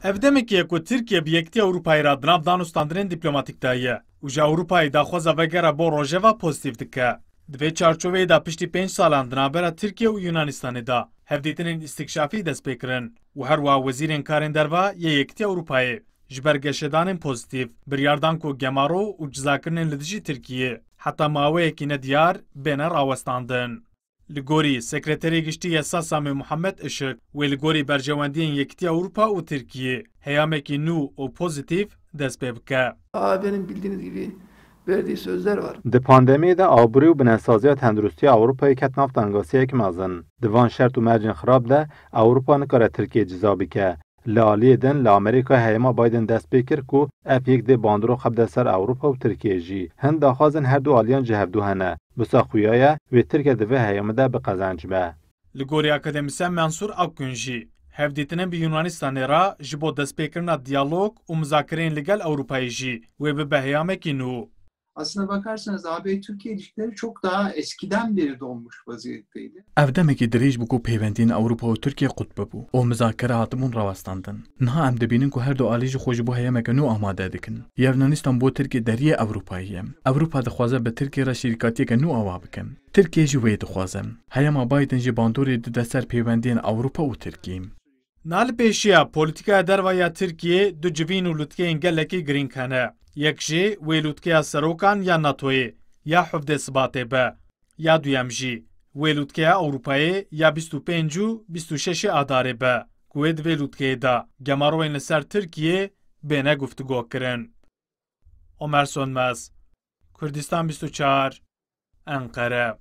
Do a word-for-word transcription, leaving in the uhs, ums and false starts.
Ev demekê ye ku Tirkiye bi Yekîtiya Ewropayê re di nav dan û standinên dîplomatîk de ye û ji Ewropayê daxwaza vegera bo rojeva pozîtîf dike. Di vê çarçoveyê de piştî pênc salan di navbera Tirkiye û Yunanistanê de hevdîtinên îstikşafî dest pê kirin û her wiha wezîrên karên derve yê Yekîtiya Ewropayê ji ber geşedanên pozîtîf biryar dan ku gemaro û cizakirinên li dijî Tirkiyê heta maweyekî nediyar bêne rawestandin. Li gorî Sekreterê Giştî Yesa Samê Muhammed Işik, wê li gorî berjewendiyên Yekîtiya Ewropa û Tirkiyê heyamekî nû û pozîtîf dest pê bike. Aa, benim bildiğiniz gibi verdiği sözler var. Di pandemiyê de aborî û binesaziya tenduristiya Ewropayê ket nav tengasiyek mezin. Di van şert û mercên xirab de Ewropa nikare Tirkiyê ciza bike. Li aliyê din li Amerîka heyama Biden dest pê kir ku ev yek dê bandoro xebde ser Ewropa û Tirkiyê jî. Hin daxwazên her du aliyan ji hevdu hene. Wisa xuya ye wê Tirkiye di vê heyamê de bi qezenc be. Li gorî akademîsyen Mensûr Akgün jî, hevdîtinên bi Yunanistanê re ji bo destpêkirina diyalog û muzakireyên li gel Ewropayê jî wê bibe heyamekî nû. Aslına bakarsanız A B Türkiye ilişkileri çok daha eskiden beri donmuş vaziyetteydi. Ev demekî dirêj bû ku pêwendiyên Ewropa û Tirkiye qut bibû û muzakere hatibûn rawestandin. Niha em dibînin ku her du alî jî xwe ji bo heyameke nû amade dikin. Yunanistanê bo Tirkiye deriyê Ewropayê ye. Ewropa dixwaze bi Tirkiye re şirîkatiyeke nû ava bike. Tirkiye jî wê dixwaze. Heyama Biden jî bandorê dide ser pêwendiyên Ewropa û Tirkiye. Niha li pêşiya polîtîkaya derve ya Tirkiyê du civîn û lûtkeyên gelekî girîng hene. Yek jê wê lûtkeya serokan ya NATOyê ya hevdeh Sibatê be. Ya duyem jî wê lûtkeya Ewropayê ya bîst û pênc û bîst û şeş Adarê be, ku wê di vê lûtkeyê de gemaroyên li ser Tirkiyê bêne guftûgokirin. Omer Sönmez, Kurdistan bîst û çar, Enqere.